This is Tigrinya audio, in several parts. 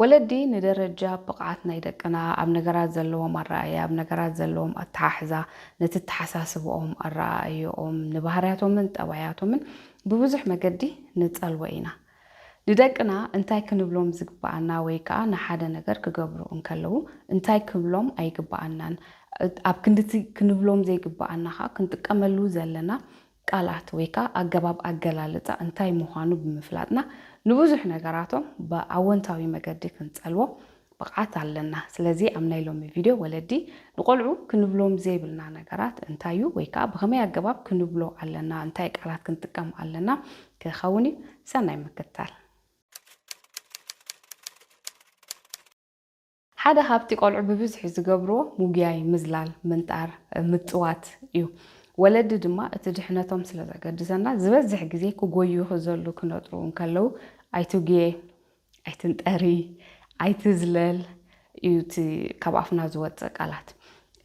ወለዲ ንደረጃ ብቕዓት ናይ ደቅና፣ ኣብ ነገራት ዘለዎም ኣረኣእያ፣ ኣብ ነገራት ዘለዎም ኣተሓሕዛ፣ ነቲ ኣተሓሳስብኦም፣ ኣረኣእያኦም፣ ንባህርያቶምን ጠባያቶምን ብብዙሕ መገዲ ንጸልዎ ኢና። ንደቅና እንታይ ክንብሎም ዝግብኣና ወይ ከኣ ንሓደ ነገር ክገብሩ እንከለዉ እንታይ ክብሎም ኣይግብኣናን። ኣብ ክንድቲ ክንብሎም ዘይግብኣና ከኣ ክንጥቀመሉ ዘለና ቃላት ወይ ከኣ ኣገባብ ኣገላልጻ እንታይ ምዃኑ ብምፍላጥና ንብዙሕ ነገራቶም ብኣወንታዊ መገዲ ክንጸልዎ ብቕዓት ኣለና። ስለዚ ኣብ ናይ ሎሚ ቪድዮ ወለዲ ንቖልዑ ክንብሎም ዘይብልና ነገራት እንታይ እዩ ወይ ከኣ ብኸመይ ኣገባብ ክንብሎ ኣለና፣ እንታይ ቃላት ክንጥቀም ኣለና ክኸውን እዩ። ሰናይ ምክትታል። ሓደ ካብቲ ቆልዑ ብብዝሒ ዝገብርዎ ሙግያይ፣ ምዝላል፣ ምንጣር፣ ምጽዋት እዩ። ወለዲ ድማ እቲ ድሕነቶም ስለ ዘገድሰና ዝበዝሕ ግዜ ክጎዩ፣ ክዘሉ፣ ክነጥሩ እንከለዉ ኣይትጉየ፣ ኣይትንጠሪ፣ ኣይትዝለል እዩ እቲ ካብ ኣፍና ዝወጽእ ቃላት።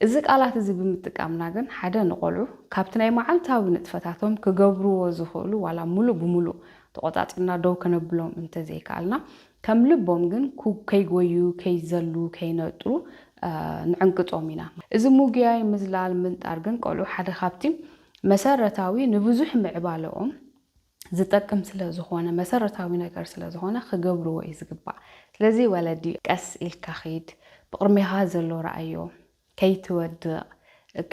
እዚ ቃላት እዚ ብምጥቃምና ግን ሓደ ንቆልዑ ካብቲ ናይ መዓልታዊ ንጥፈታቶም ክገብርዎ ዝኽእሉ ዋላ ሙሉእ ብሙሉእ ተቆጻጺርና ደው ከነብሎም እንተዘይከኣልና ከም ልቦም ግን ኩ-፣ ከይጎዩ፣ ከይዘሉ፣ ከይነጥሩ፣ እ፣ ንዕንቅጾም ኢና። እዚ ሙግያይ፣ ምዝላል፣ ምንጣር ግን ቆልዑ ሓደ ካብቲ መሰረታዊ ንብዙሕ ምዕባለኦም ዝጠቅም ስለ ዝኾነ፣ መሰረታዊ ነገር ስለ ዝኾነ ክገብርዎ እዩ ዝግባእ። ስለዚ ወለዲ ቀስ ኢልካ ኺድ፣ ብቕድሜኻ ዘሎ ረኣዮ፣ ከይትወድቕ፣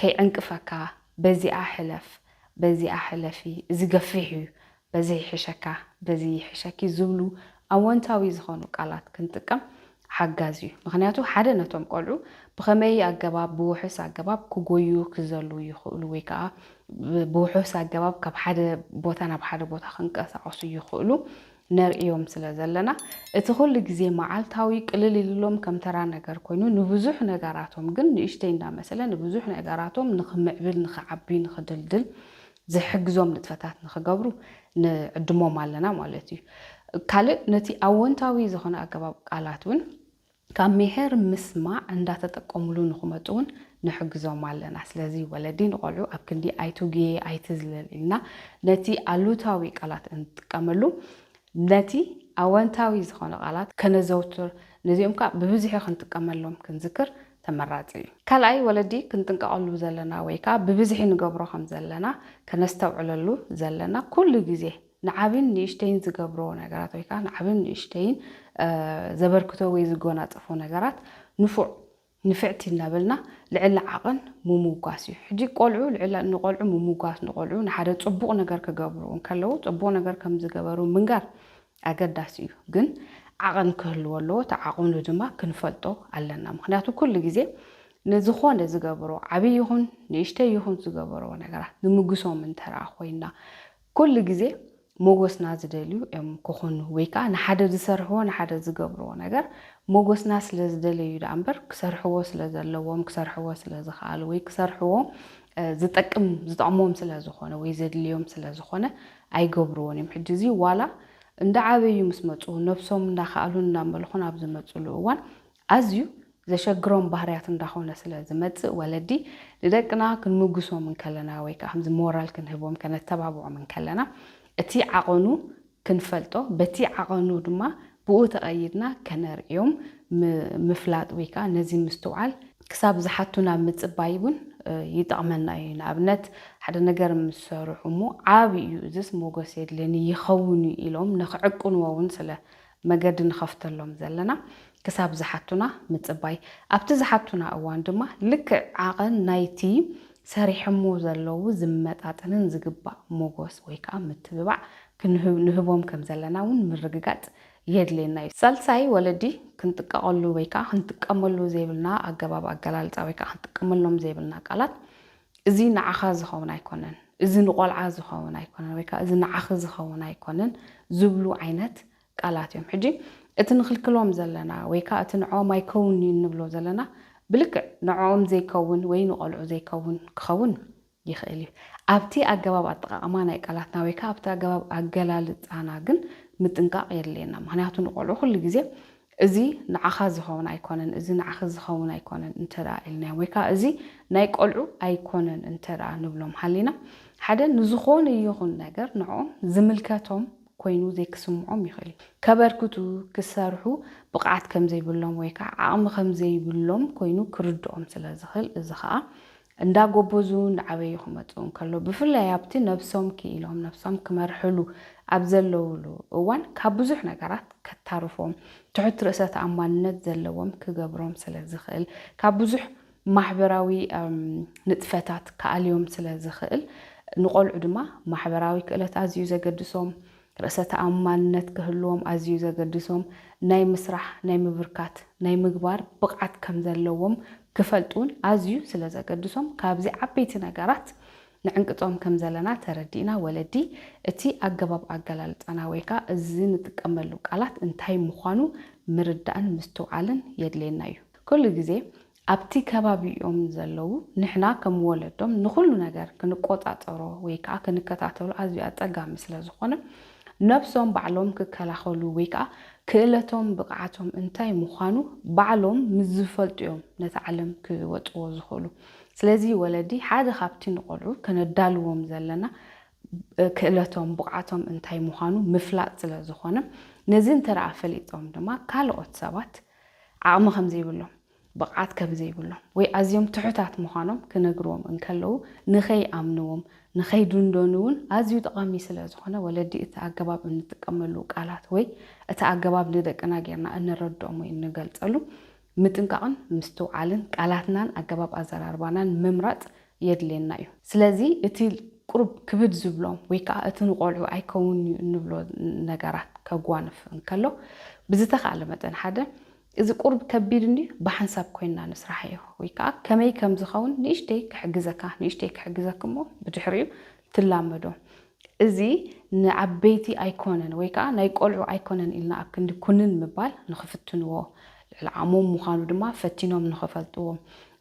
ከይዕንቅፈካ፣ በዚኣ ሕለፍ፣ በዚኣ ሕለፊ፣ እዚ ገፊሕ እዩ፣ በዚ ይሕሸካ፣ በዚ ይሕሸኪ ዝብሉ ኣወንታዊ ዝኾኑ ቃላት ክንጥቀም ሓጋዚ እዩ። ምኽንያቱ ሓደ ነቶም ቆልዑ ብኸመይ ኣገባብ፣ ብውሑስ ኣገባብ ክጎዩ፣ ክዘሉ ይኽእሉ ወይ ከኣ ብ-፣ ብውሑስ ኣገባብ ካብ ሓደ ቦታ ናብ ሓደ ቦታ ክንቀሳቐሱ ይኽእሉ ነርእዮም ስለ ዘለና፣ እቲ ኩሉ ግዜ መዓልታዊ ቅልል ኢሉሎም ከም ተራ ነገር ኮይኑ፣ ንብዙሕ ነገራቶም ግን ንእሽተይ እንዳመሰለ፣ ንብዙሕ ነገራቶም ንኽምዕብል፣ ንኽዓቢ፣ ንኽድልድል ዝሕግዞም ንጥፈታት ንኽገብሩ ንዕድሞም ኣለና ማለት እዩ። ካልእ፣ ነቲ ኣወንታዊ ዝኾነ ኣገባብ ቃላት እውን ካብ ምሒር ምስማዕ እንዳተጠቀሙሉ ንኽመጹ እውን ንሕግዞም ኣለና። ስለዚ ወለዲ ንቆልዑ ኣብ ክንዲ ኣይትጉየ፣ ኣይትዝለል ኢልና ነቲ ኣሉታዊ ቃላት እንጥቀመሉ፣ ነቲ ኣወንታዊ ዝኾነ ቃላት ከነዘውትር፣ ነዚኦም ከኣ ብብዝሒ ክንጥቀመሎም ክንዝክር ተመራጺ እዩ። ካልኣይ፣ ወለዲ ክንጥንቀቐሉ ዘለና ወይ ከኣ ብብዝሒ ንገብሮ ከም ዘለና ከነስተውዕለሉ ዘለና፣ ኩሉ ግዜ ንዓብን ንእሽተይን ዝገብርዎ ነገራት ወይ ከኣ ንዓብን ንእሽተይን፣ እ፣ ዘበርክቶ ወይ ዝጎናጸፎ ነገራት ንፉዕ፣ ንፍዕቲ እናበልና ልዕሊ ዓቐን ምምጓስ እዩ። ሕጂ ቆልዑ ልዕሊ፣ ንቆልዑ ምምጓስ፣ ንቆልዑ ንሓደ ጽቡቕ ነገር ክገብሩ እንከለዉ ጽቡቕ ነገር ከም ዝገበሩ ምንጋር ኣገዳሲ እዩ። ግን ዓቐን ክህልዎ ኣለዎ። እቲ ዓቐኑ ድማ ክንፈልጦ ኣለና። ምኽንያቱ ኩሉ ግዜ ንዝኾነ ዝገብሮ፣ ዓብዪ ይኹን ንእሽተይ ይኹን ዝገበርዎ ነገራት ንምጉሶም እንተ ደኣ ኮይንና፣ ኩሉ ግዜ ሞጎስና ዝደልዩ እዮም ክኾኑ፣ ወይ ከኣ ንሓደ ዝሰርሕዎ፣ ንሓደ ዝገብርዎ ነገር ሞጎስና ስለ ዝደለዩ ደኣ እምበር፣ ክሰርሕዎ ስለ ዘለዎም፣ ክሰርሕዎ ስለ ዝኸኣሉ፣ ወይ ክሰርሕዎ፣ እ፣ ዝጠቅም፣ ዝጠቕሞም ስለ ዝኾነ፣ ወይ ዘድልዮም ስለ ዝኾነ ኣይገብርዎን እዮም። ሕጂ እዚ ዋላ እንዳዓበዩ ምስ መጹ፣ ነብሶም እንዳኸኣሉን እንዳመልኹን ኣብ ዝመጹሉ እዋን፣ ኣዝዩ ዘሸግሮም ባህርያት እንዳኾነ ስለ ዝመጽእ፣ ወለዲ ንደቅና ክንምጉሶም እንከለና ወይ ከኣ ከምዚ ሞራል ክንህቦም፣ ከነተባብዖም እንከለና፣ እቲ ዓቐኑ ክንፈልጦ፣ በቲ ዓቐኑ ድማ ብኡ ተቐይድና ከነርእዮም ም-፣ ምፍላጥ ወይ ከኣ ነዚ ምስትውዓል ክሳብ ዝሓቱና ምጽባይ እውን፣ እ፣ ይጠቕመና እዩ። ንኣብነት፣ ሓደ ነገር ምስ ሰርሑ እሞ፣ ዓቢ እዩ፣ እዝስ ሞገስ የድልየኒ ይኸውን እዩ ኢሎም ንኽዕቅንዎ እውን ስለ መገዲ ንኸፍተሎም ዘለና ክሳብ ዝሓቱና ምጽባይ። ኣብቲ ዝሓቱና እዋን ድማ ልክዕ ዓቐን ናይቲ ሰሪሖሞ ዘለዉ ዝመጣጠንን ዝግባእ ሞጎስ ወይ ከኣ ምትብባዕ ክንህብ-፣ ንህቦም ከም ዘለና እውን ምርግጋጽ የድልየና እዩ። ሳልሳይ፣ ወለዲ ክንጥቀቐሉ ወይ ከኣ ክንጥቀመሉ ዘይብልና ኣገባብ ኣገላልጻ ወይ ከኣ ክንጥቀመሎም ዘይብልና ቃላት፣ "እዚ ንዓኻ ዝኸውን ኣይኮነን፣ እዚ ንቆልዓ ዝኸውን ኣይኮነን" ወይ ከኣ "እዚ ንዓኺ ዝኸውን ኣይኮነን" ዝብሉ ዓይነት ቃላት እዮም። ሕጂ እቲ ንኽልክሎም ዘለና ወይ ከኣ እቲ ንዕኦም ኣይከውን እዩ እንብሎ ዘለና ብልክዕ ንዕኦም ዘይከውን ወይ ንቆልዑ ዘይከውን ክኸውን ይኽእል እዩ። ኣብቲ ኣገባብ ኣጠቓቕማ ናይ ቃላትና ወይ ከኣ ኣብቲ ኣገባብ ኣገላልጻና ግን ምጥንቃቕ የድልየና። ምኽንያቱ ንቆልዑ ኩሉ ግዜ "እዚ ንዓኻ ዝኸውን ኣይኮነን፣ እዚ ንዓኺ ዝኸውን ኣይኮነን" እንተ ደኣ ኢልናዮም ወይ ከኣ "እዚ ናይ ቆልዑ ኣይኮነን" እንተ ደኣ ንብሎም ሃሊና፣ ሓደ ንዝኾነ ይኹን ነገር ንዕኦም ዝምልከቶም ኮይኑ ዘይክስምዖም ይኽእል እዩ። ከበርክቱ፣ ክሰርሑ ብቕዓት ከም ዘይብሎም ወይ ከዓ ዓቕሚ ከም ዘይብሎም ኮይኑ ክርድኦም ስለ ዝኽእል፣ እዚ ከዓ እንዳጎበዙ እንዳዓበዩ ክመፁ እንከሎ፣ ብፍላይ ኣብቲ ነብሶም ክኢሎም ነብሶም ክመርሕሉ ኣብ ዘለውሉ እዋን ካብ ብዙሕ ነገራት ከታርፎም፣ ትሑት ርእሰ ተኣማንነት ዘለዎም ክገብሮም ስለ ዝኽእል፣ ካብ ብዙሕ ማሕበራዊ ንጥፈታት ክኣልዮም ስለ ዝኽእል፣ ንቆልዑ ድማ ማሕበራዊ ክእለት ኣዝዩ ዘገድሶም፣ ርእሰ ተኣማንነት ክህልዎም ኣዝዩ ዘገድሶም፣ ናይ ምስራሕ፣ ናይ ምብርካት፣ ናይ ምግባር ብቕዓት ከም ዘለዎም ክፈልጡን ኣዝዩ ስለ ዘገድሶም፣ ካብዚ ዓበይቲ ነገራት ንዕንቅጾም ከም ዘለና ተረዲእና፣ ወለዲ እቲ ኣገባብ ኣገላልጻና ወይ ከዓ እዚ ንጥቀመሉ ቃላት እንታይ ምዃኑ ምርዳእን ምስትውዓልን የድልየና እዩ። ኩሉ ግዜ ኣብቲ ከባቢኦም ዘለዉ ንሕና ከም ወለዶም ንኹሉ ነገር ክንቆጻጸሮ ወይ ከዓ ክንከታተሎ ኣዝዩ ኣጸጋሚ ስለ ዝኾነ፣ ነብሶም ባዕሎም ክከላኸሉ ወይ ከዓ ክእለቶም ብቕዓቶም እንታይ ምዃኑ ባዕሎም ምስ ዝፈልጡ እዮም ነቲ ዓለም ክወጽዎ ዝኽእሉ። ስለዚ ወለዲ ሓደ ካብቲ ንቆልዑ ከነዳልዎም ዘለና ክእለቶም ብቕዓቶም እንታይ ምዃኑ ምፍላጥ ስለ ዝኾነ፣ ነዚ እንተ ደኣ ፈሊጦም ድማ ካልኦት ሰባት ዓቕሚ ከም ዘይብሎም፣ ብቕዓት ከም ዘይብሎም ወይ ኣዝዮም ትሑታት ምዃኖም ክነግርዎም እንከለዉ፣ ንኸይኣምንዎም ንኸይድንደኑ እውን ኣዝዩ ጠቓሚ ስለ ዝኾነ፣ ወለዲ እቲ ኣገባብ እንጥቀመሉ ቃላት ወይ እቲ ኣገባብ ንደቅና ጌርና እነረድኦም ወይ እንገልጸሉ ምጥንቃቕን ምስትውዓልን ቃላትናን ኣገባብ ኣዘራርባናን ምምራጽ የድልየና እዩ። ስለዚ እቲ ቁሩብ ክብድ ዝብሎም ወይ ከዓ እቲ ንቆልዑ ኣይከውን እዩ እንብሎ ነገራት ከጓንፍ እንከሎ፣ ብዝተኻእለ መጠን ሓደ እዚ ቁሩብ ከቢድ እንድዩ፣ ብሓንሳብ ኮይንና ንስራሕ እዩ ወይ ከዓ ከመይ ከም ዝኸውን ንእሽተይ ክሕግዘካ፣ ንእሽተይ ክሕግዘክ እሞ ብድሕሪኡ ትላመዶ። እዚ ንዓበይቲ ኣይኮነን ወይ ከዓ ናይ ቆልዑ ኣይኮነን ኢልና ኣብ ክንዲ ኩንን ምባል ንኽፍትንዎ፣ ልዕሊ ዓቕሞም ምዃኑ ድማ ፈቲኖም ንኽፈልጥዎ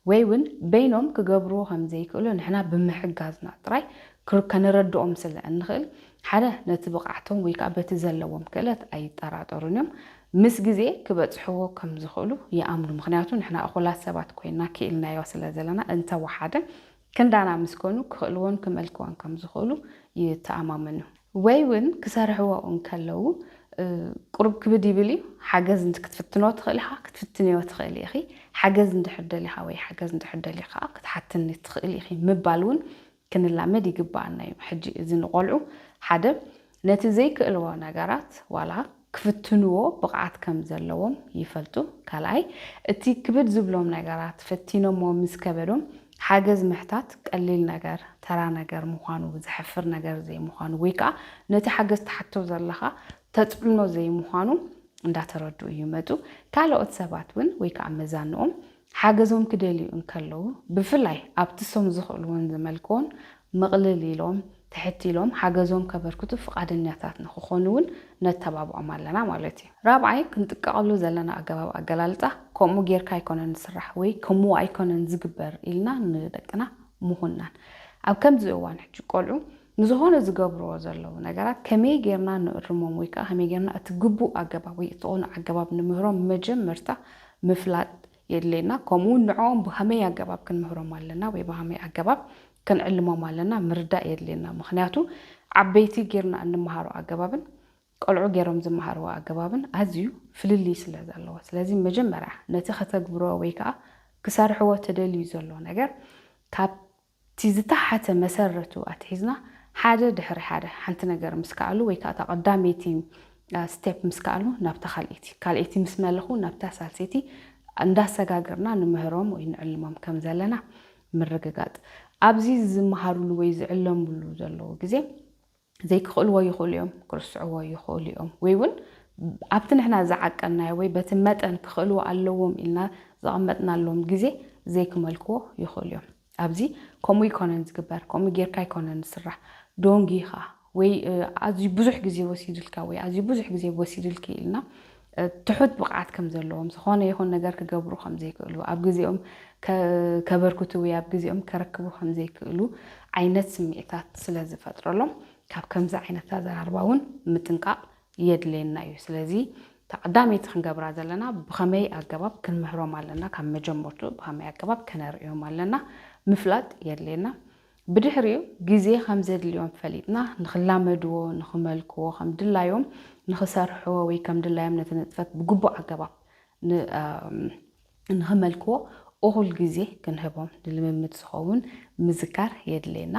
ወይ እውን በይኖም ክገብርዎ ከም ዘይክእሉ ንሕና ብምሕጋዝና ጥራይ ክር-፣ ከነረድኦም ስለ እንኽእል፣ ሓደ ነቲ ብቕዓቶም ወይ ከዓ በቲ ዘለዎም ክእለት ኣይጠራጠሩን እዮም። ምስ ግዜ ክበጽሕዎ ከም ዝኽእሉ ይኣምኑ። ምኽንያቱ ንሕና እኹላት ሰባት ኮይንና ክኢልናዮ ስለ ዘለና፣ እንተወሓደ ክንዳና ምስ ኮኑ ክኽእልዎን ክመልክዎን ከም ዝኽእሉ ይተኣማመኑ። ወይ እውን ክሰርሕዎ እንከለዉ፣ እ፣ ቁሩብ ክብድ ይብል እዩ። ሓገዝ እንድ-፣ ክትፍትኖ ትኽእል ኢኻ፣ ክትፍትንዮ ትኽእል ኢኺ። ሓገዝ እንድሕር ደሊኻ ወይ ሓገዝ እንድሕር ደሊኻ ክትሓትኒ ትኽእል ኢኺ ምባል እውን ክንላመድ ይግብኣና እዩ። ሕጂ እዚ ንቆልዑ ሓደ ነቲ ዘይክእልዎ ነገራት ዋላ ክፍትንዎ ብቕዓት ከም ዘለዎም ይፈልጡ። ካልኣይ፣ እቲ ክብድ ዝብሎም ነገራት ፈቲኖሞ ምስ ከበዶም ሓገዝ ምሕታት ቀሊል ነገር፣ ተራ ነገር ምዃኑ፣ ዘሕፍር ነገር ዘይምዃኑ ወይ ከዓ ነቲ ሓገዝ ትሓቶ ዘለኻ ተጽዕኖ ዘይምዃኑ እንዳተረድኡ ይመጹ። ካልኦት ሰባት እውን ወይ ከዓ መዛንኦም ሓገዞም ክደልዩ እንከለዉ፣ ብፍላይ ኣብቲ እሶም ዝኽእልዎን ዝመልክዎን ምቕልል ኢሎም፣ ትሕት ኢሎም ሓገዞም ከበርክቱ ፍቓደኛታት ንኽኾኑ እውን ነተባብዖም ኣለና ማለት እዩ። ራብዓይ፣ ክንጥቀቐሉ ዘለና ኣገባብ ኣገላልጻ፣ "ከምኡ ጌርካ ኣይኮነን ዝስራሕ" ወይ "ከምኡ ኣይኮነን ዝግበር" ኢልና ንደቅና ምኹናን። ኣብ ከምዚ እዋን ሕጂ ቆልዑ ንዝኾነ ዝገብርዎ ዘለዉ ነገራት ከመይ ጌርና ንእርሞም ወይ ከዓ ከመይ ጌርና እቲ ግቡእ ኣገባብ ወይ እቲ ቅኑዕ ኣገባብ ንምህሮም መጀመርታ ምፍላጥ የድልየና። ከምኡ እውን ንዕኦም ብኸመይ ኣገባብ ክንምህሮም ኣለና ወይ ብኸመይ ኣገባብ ክንዕልሞም ኣለና ምርዳእ የድልየና። ምኽንያቱ ዓበይቲ ጌርና እንመሃሮ ኣገባብን ቆልዑ ጌሮም ዝመሃርዎ ኣገባብን ኣዝዩ ፍልልይ ስለ ዘለዎ። ስለዚ መጀመርያ ነቲ ከተግብሮ ወይ ከዓ ክሰርሕዎ ተደልዩ ዘሎ ነገር ካብ እቲ ዝተሓተ መሰረቱ ኣትሒዝና ሓደ ድሕሪ ሓደ ሓንቲ ነገር ምስ ከኣሉ ወይ ከዓ እታ ቀዳመይቲ፣ አ፣ ስቴፕ ምስ ከኣሉ ናብታ ካልኣይቲ፣ ካልኣይቲ ምስ መለኹ ናብታ ሳልሰይቲ እንዳሰጋገርና ንምህሮም ወይ ንዕልሞም ከም ዘለና ምርግጋጽ። ኣብዚ ዝመሃሩሉ ወይ ዝዕለምሉ ዘለዉ ግዜ ዘይክኽእልዎ ይኽእሉ እዮም፣ ክርስዕዎ ይኽእሉ እዮም፣ ወይ እውን ኣብቲ ንሕና ዝዓቀንናዮ ወይ በቲ መጠን ክኽእልዎ ኣለዎም ኢልና ዘቐመጥናሎም ግዜ ዘይክመልክዎ ይኽእሉ እዮም። ኣብዚ ከምኡ ኣይኮነን ዝግበር፣ ከምኡ ጌርካ ኣይኮነን ዝስራሕ፣ ዶንጊኻ ወይ፣ እ፣ ኣዝዩ ብዙሕ ግዜ ወሲዱልካ ወይ ኣዝዩ ብዙሕ ግዜ ወሲዱልኪ ኢልና፣ እ፣ ትሑት ብቕዓት ከም ዘለዎም፣ ዝኾነ ይኹን ነገር ክገብሩ ከም ዘይክእሉ፣ ኣብ ግዜኦም ከ-፣ ከበርክቱ ወይ ኣብ ግዜኦም ከረክቡ ከም ዘይክእሉ ዓይነት ስምዒታት ስለ ዝፈጥረሎም፣ ካብ ከምዚ ዓይነት ኣዘራርባ እውን ምጥንቃቕ የድልየና እዩ። ስለዚ እታ ቀዳመይቲ ክንገብራ ዘለና ብኸመይ ኣገባብ ክንምህሮም ኣለና፣ ካብ መጀመርቱ ብኸመይ ኣገባብ ከነርእዮም ኣለና ምፍላጥ የድልየና። ብድሕሪኡ ግዜ ከም ዘድልዮም ፈሊጥና ንኽላመድዎ፣ ንኽመልክዎ፣ ከም ድላዮም ንኽሰርሕዎ ወይ ከም ድላዮም ነቲ ንጥፈት ብግቡእ ኣገባብ ን- ኣም፣ ንኽመልክዎ እኹል ግዜ ክንህቦም ንልምምድ ዝኸውን ምዝካር የድልየና።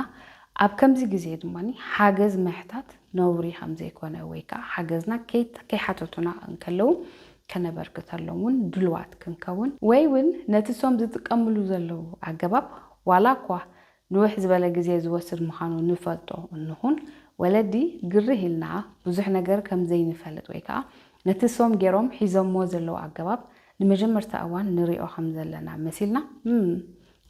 ኣብ ከምዚ ግዜ ድማ ሓገዝ ምሕታት ነውሪ ከም ዘይኮነ ወይ ከዓ ሓገዝና ከይ- ከይሓተቱና እንከለዉ ከነበርክተሎም እውን ድልዋት ክንከውን ወይ እውን ነቲ ሶም ዝጥቀምሉ ዘለዉ ኣገባብ ዋላ እኳ ንውሕ ዝበለ ግዜ ዝወስድ ምዃኑ ንፈልጦ እንኹን፣ ወለዲ ግርህ ኢልና ብዙሕ ነገር ከም ዘይንፈልጥ ወይ ከዓ ነቲ ሶም ገይሮም ሒዞምዎ ዘለዉ ኣገባብ ንመጀመርታ እዋን ንሪኦ ከም ዘለና መሲልና፣ "እም፣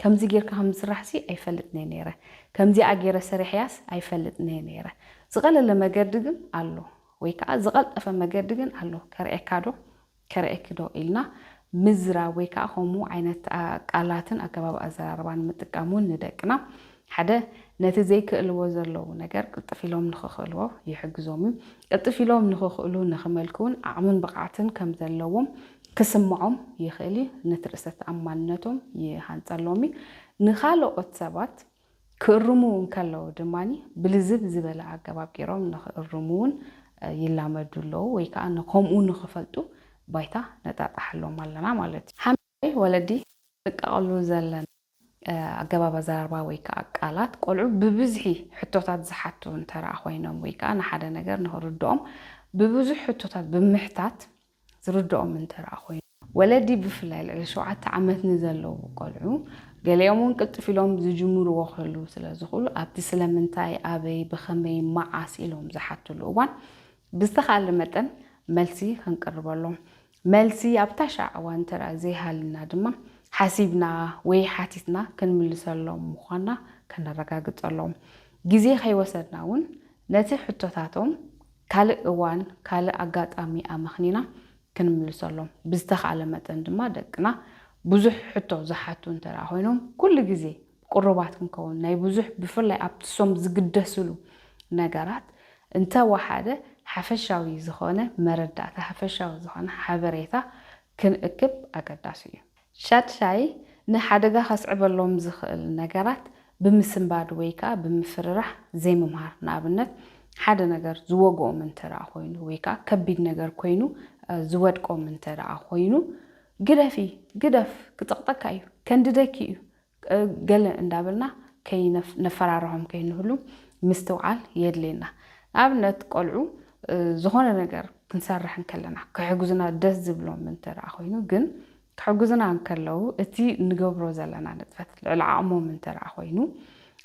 ከምዚ ጌርካ ከም ዝስራሕሲ ኣይፈልጥን እየ ነይረ፣ ከምዚኣ ገይረ ሰሪሐያስ ኣይፈልጥን እየ ነይረ፣ ዝቐለለ መገዲ ግን ኣሎ ወይ ከዓ ዝቐልጠፈ መገዲ ግን ኣሎ፣ ከርእየካ ዶ?" ከርእየኪ ዶ ኢልና ምዝራብ ወይ ከዓ ከምኡ ዓይነት ቃላትን ኣገባብ ኣዘራርባን ምጥቃም እውን ንደቅና ሓደ ነቲ ዘይክእልዎ ዘለዉ ነገር ቅልጥፍ ኢሎም ንኽኽእልዎ ይሕግዞም እዩ። ቅልጥፍ ኢሎም ንኽኽእሉ ንኽመልክውን ዓቕምን ብቕዓትን ከም ዘለዎም ክስምዖም ይኽእል እዩ። ነቲ ርእሰ ተኣማንነቶም ይሃንጸሎም እዩ። ንኻልኦት ሰባት ክእርሙ እንከለዉ ድማ ብልዝብ ዝበለ ኣገባብ ገይሮም ንኽእርሙ እውን ይላመዱ ኣለዉ ወይ ከዓ ንከምኡ ንኽፈልጡ ባይታ ነጣጣሓሎም ኣለና ማለት እዩ። ሓምሻይ ወለዲ ንጥቀቐሉ ዘለና ኣገባብ ኣዘራርባ ወይ ከዓ ቃላት ቆልዑ ብብዝሒ ሕቶታት ዝሓቱ እንተረኣ ኮይኖም ወይ ከዓ ንሓደ ነገር ንኽርድኦም ብብዙሕ ሕቶታት ብምሕታት ዝርድኦም እንተረኣ ኮይኑ ወለዲ ብፍላይ ልዕሊ ሸውዓተ ዓመት ንዘለዉ ቆልዑ ገሊኦም እውን ቅልጥፍ ኢሎም ዝጅምርዎ ክህልዉ ስለ ዝኽእሉ ኣብቲ ስለምንታይ ኣበይ ብኸመይ መዓስ ኢሎም ዝሓትሉ እዋን ብዝተኻለ መጠን መልሲ ክንቅርበሎም መልሲ ኣብታ ሻዕ እዋን እንተረኣ ዘይሃልና ድማ ሓሲብና ወይ ሓቲትና ክንምልሰሎም ምዃንና ከነረጋግጸሎም ግዜ ከይወሰድና እውን ነቲ ሕቶታቶም ካልእ እዋን ካልእ ኣጋጣሚ ኣመኽኒና ክንምልሰሎም ብዝተኻለ መጠን ድማ ደቅና ብዙሕ ሕቶ ዝሓቱ እንተደኣ ኮይኖም ኩሉ ግዜ ቅሩባት ክንከውን ናይ ብዙሕ ብፍላይ ኣብቲ ሶም ዝግደስሉ ነገራት እንተወሓደ ሓፈሻዊ ዝኾነ መረዳእታ ሓፈሻዊ ዝኾነ ሓበሬታ ክንእክብ ኣገዳሲ እዩ። ሻድሻይ ንሓደጋ ከስዕበሎም ዝኽእል ነገራት ብምስንባድ ወይ ከዓ ብምፍርራሕ ዘይምምሃር ንኣብነት ሓደ ነገር ዝወግኦም እንተደኣ ኮይኑ ወይ ከዓ ከቢድ ነገር ኮይኑ ዝወድቆም እንተደኣ ኮይኑ ግደፊ ግደፍ ክጠቕጠካ እዩ ከንድደኪ እዩ ገለ እንዳበልና ነፈራርሖም ከይንህሉ ምስትውዓል የድልየና። ንኣብነት ቆልዑ ዝኾነ ነገር ክንሰርሕ እንከለና ክሕግዙና ደስ ዝብሎም እንተደኣ ኮይኑ ግን ክሕግዙና እንከለዉ እቲ ንገብሮ ዘለና ንጥፈት ልዕሊ ዓቕሞም እንተደኣ ኮይኑ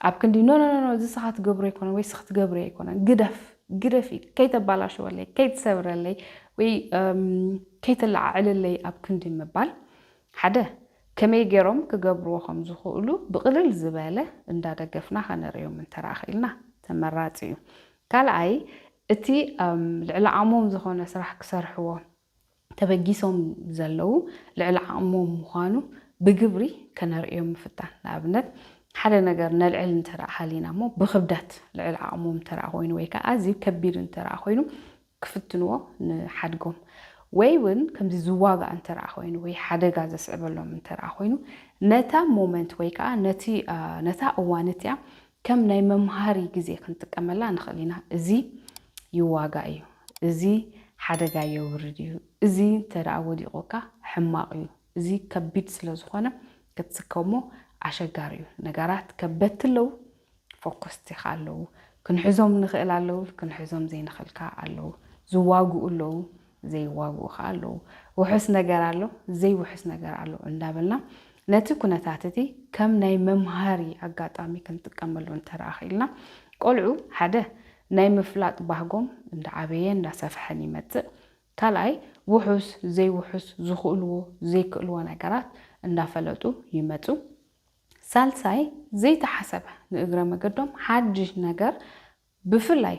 ኣብ ክንዲ ኖ ኖ ኖ እዚ ስኻ ትገብሮ ኣይኮነ ወይ ስኽ ትገብሪ ኣይኮነ ግደፍ ግደፊ ከይተባላሽወለይ ከይትሰብረለይ ወይ ከይተለዓዕልለይ ኣብ ክንዲ ምባል ሓደ ከመይ ገይሮም ክገብርዎ ከም ዝኽእሉ ብቕልል ዝበለ እንዳደገፍና ከነርእዮም እንተረኣ ክኢልና ተመራፂ እዩ። ካልኣይ እቲ ልዕሊ ዓቕሞም ዝኾነ ስራሕ ክሰርሕዎ ተበጊሶም ዘለዉ ልዕሊ ዓቕሞም ምዃኑ ብግብሪ ከነርእዮም ምፍታን። ንኣብነት ሓደ ነገር ነልዕል እንተረኣ ሃሊና እሞ ብክብደት ልዕሊ ዓቕሞም እንተረኣ ኮይኑ ወይ ከዓ ኣዝዩ ከቢድ እንተረኣ ኮይኑ ክፍትንዎ ንሓድጎም ወይ እውን ከምዚ ዝዋጋእ እንተረኣ ኮይኑ ወይ ሓደጋ ዘስዕበሎም እንተረኣ ኮይኑ ነታ ሞመንት ወይ ከዓ ነቲ ነታ እዋን እቲኣ ከም ናይ መምሃሪ ግዜ ክንጥቀመላ ንኽእል ኢና። እዚ ይዋጋእ እዩ፣ እዚ ሓደጋ የውርድ እዩ፣ እዚ እንተደኣ ወዲቑካ ሕማቕ እዩ፣ እዚ ከቢድ ስለ ዝኾነ ክትስከሞ ኣሸጋሪ እዩ። ነገራት ከበድቲ ኣለዉ፣ ፎኮስቲ ከኣ ኣለዉ፣ ክንሕዞም ንኽእል ኣለዉ፣ ክንሕዞም ዘይንኽእል ከኣ ኣለዉ፣ ዝዋግኡ ኣለዉ፣ ዘይዋግኡ ከኣ ኣለዉ፣ ውሑስ ነገር ኣሎ፣ ዘይውሑስ ነገር ኣሎ እንዳበልና ነቲ ኩነታት እቲ ከም ናይ መምሃሪ ኣጋጣሚ ክንጥቀመሉ እንተረኣ ክኢልና ቆልዑ ሓደ ናይ ምፍላጥ ባህጎም እንዳዓበየ እንዳሰፍሐን ይመጽእ። ካልኣይ ውሑስ ዘይውሑስ ዝኽእልዎ ዘይክእልዎ ነገራት እንዳፈለጡ ይመጹ። ሳልሳይ ዘይተሓሰበ ንእግረ መገዶም ሓድሽ ነገር ብፍላይ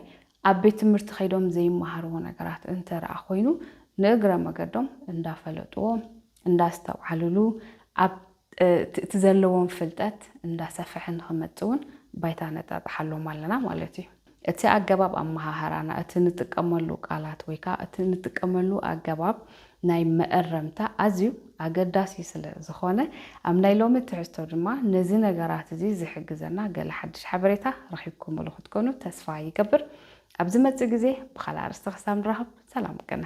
ኣብ ቤት ትምህርቲ ከይዶም ዘይመሃርዎ ነገራት እንተረኣ ኮይኑ ንእግረ መገዶም እንዳፈለጥዎ እንዳስተውዓልሉ ኣብ እቲ ዘለዎም ፍልጠት እንዳሰፈሐ ንክመፅእ እውን ባይታ ነጣጥሓሎም ኣለና ማለት እዩ። እቲ ኣገባብ ኣመሃህራና እቲ ንጥቀመሉ ቃላት ወይ ከዓ እቲ ንጥቀመሉ ኣገባብ ናይ መእረምታ ኣዝዩ ኣገዳሲ ስለ ዝኾነ፣ ኣብ ናይ ሎሚ ትሕዝቶ ድማ ነዚ ነገራት እዚ ዝሕግዘና ገለ ሓድሽ ሓበሬታ ረኺብኩምሉ ክትኮኑ ተስፋ ይገብር። ኣብ ዝመጽእ ግዜ ብኻልእ ኣርእስቲ ክሳብ ንራኸብ ሰላም ቅነ።